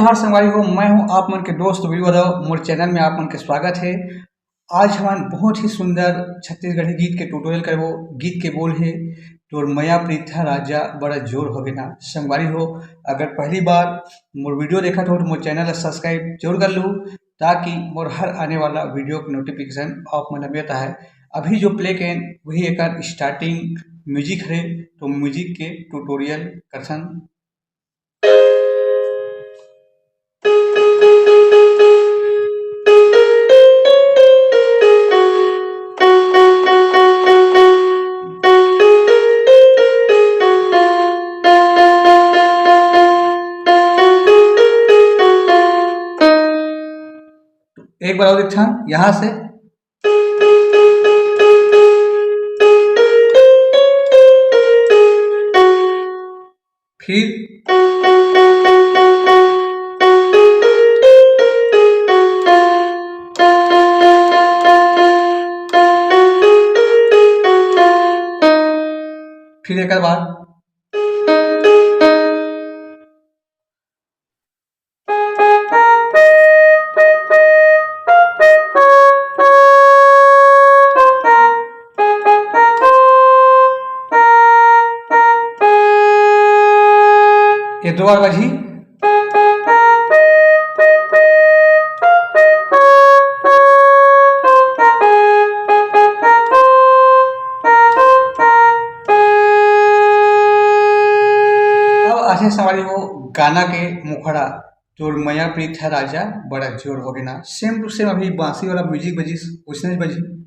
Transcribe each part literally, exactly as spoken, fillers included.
जोहार संगवारी हो, मैं हूं आप मन के दोस्त वीरू यादव। मोर चैनल में आप मन के स्वागत है। आज हमन बहुत ही सुंदर छत्तीसगढ़ी गीत के ट्यूटोरियल करबो। गीत के बोल है, "तोर मया प्रीत ह राजा बड़ा जोर हो गे ना।" संगवारी हो, अगर पहली बार मोर वीडियो देखत हो तो मोर चैनल ला सब्सक्राइब जरूर कर लू, ताकि मोर हर आने वाला वीडियो के नोटिफिकेशन आप मन ला मिलता है। अभी जो प्ले केन वही एकर स्टार्टिंग म्यूजिक हरे, तो म्यूजिक के ट्यूटोरियल करथन। एक बार और देखथन यहाँ से। फिर फिर एक बार। ये दो बार बजी। अब आथे संगवारी हो गाना के मुखड़ा, "तोर मया प्रीत ह राजा बड़ा जोर हो गे ना।" सेम टू सेम अभी बांसुरी वाला म्यूजिक बजिस, उसने बजी।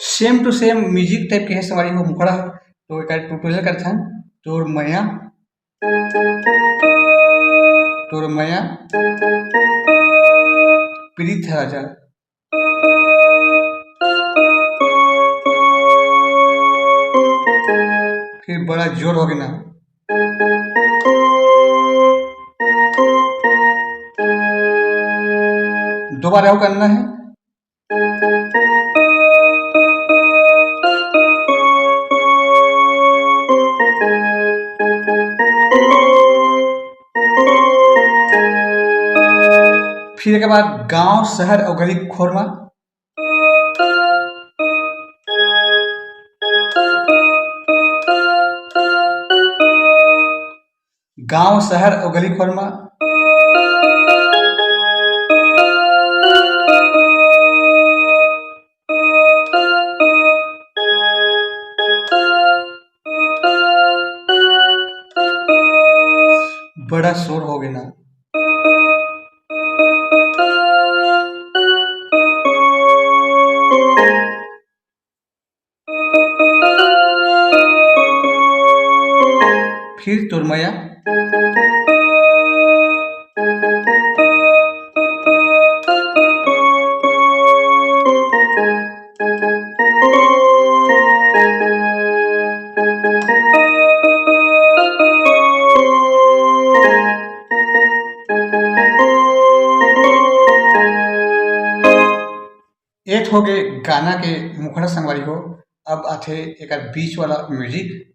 सेम टू सेम म्यूजिक टाइप के है संगवारी हो मुखड़ा, तो एक ट्यूटोरियल करथन। तोर मया, तोर मया प्रीत ह राजा। फिर बड़ा जोर हो गे ना। दोबारा वो करना है। फिर एक बार गांव, शहर और गली खोर मा। गांव, शहर और गली खोर मा। बड़ा शोर हो गे ना। फिर तोर मया। एत हो गे गाना के मुखड़ा संगवारी हो। अब आथे एकर बीच वाला म्यूजिक।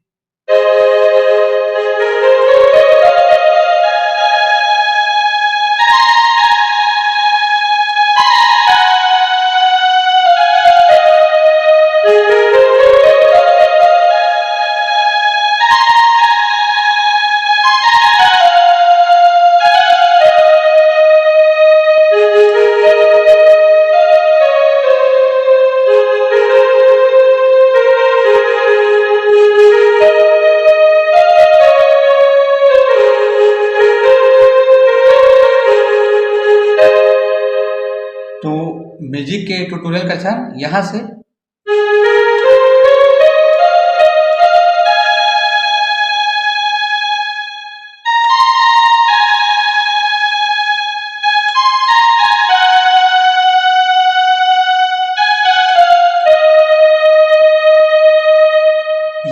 तो म्यूजिक के ट्यूटोरियल करथन यहाँ से।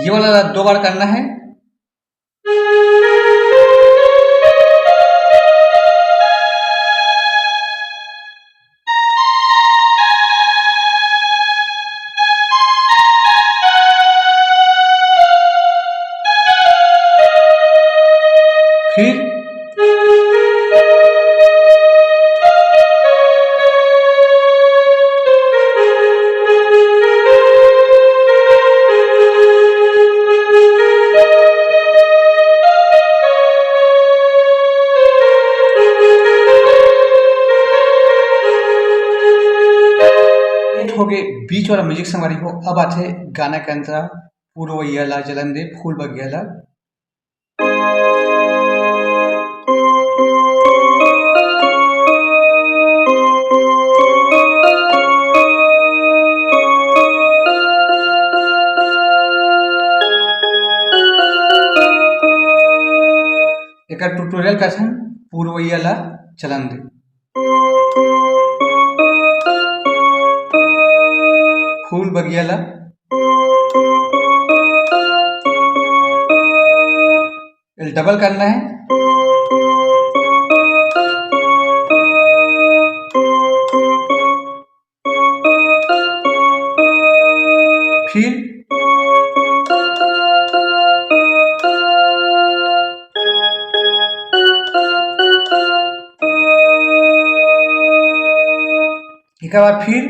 ये वाला दो बार करना है। फिर हो गए बीच वाला म्यूजिक संगवारी हो। अब आथे गाना के अंतरा, पुरवैया ला चलन दे, फूल बगिया ला। एकर ट्यूटोरियल कसन, पुरवैया ला चलन दे। फूल बगिया ला। डबल करना है। फिर एक बार फिर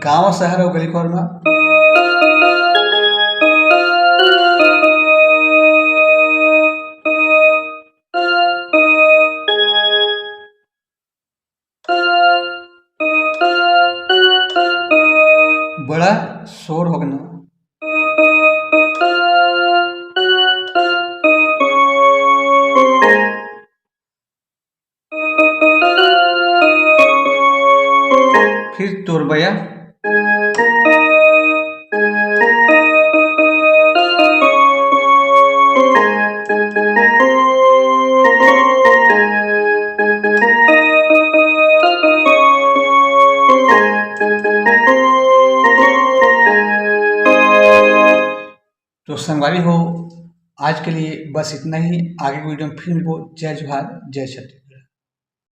गांव शहर अउ गली खोर में। बड़ा शोर हो गया। फिर तोर बया। तो संगवारी हो, आज के लिए बस इतना ही। आगे की वीडियो में फिर मिलबो। जय जोहार, जय छत्तीसगढ़।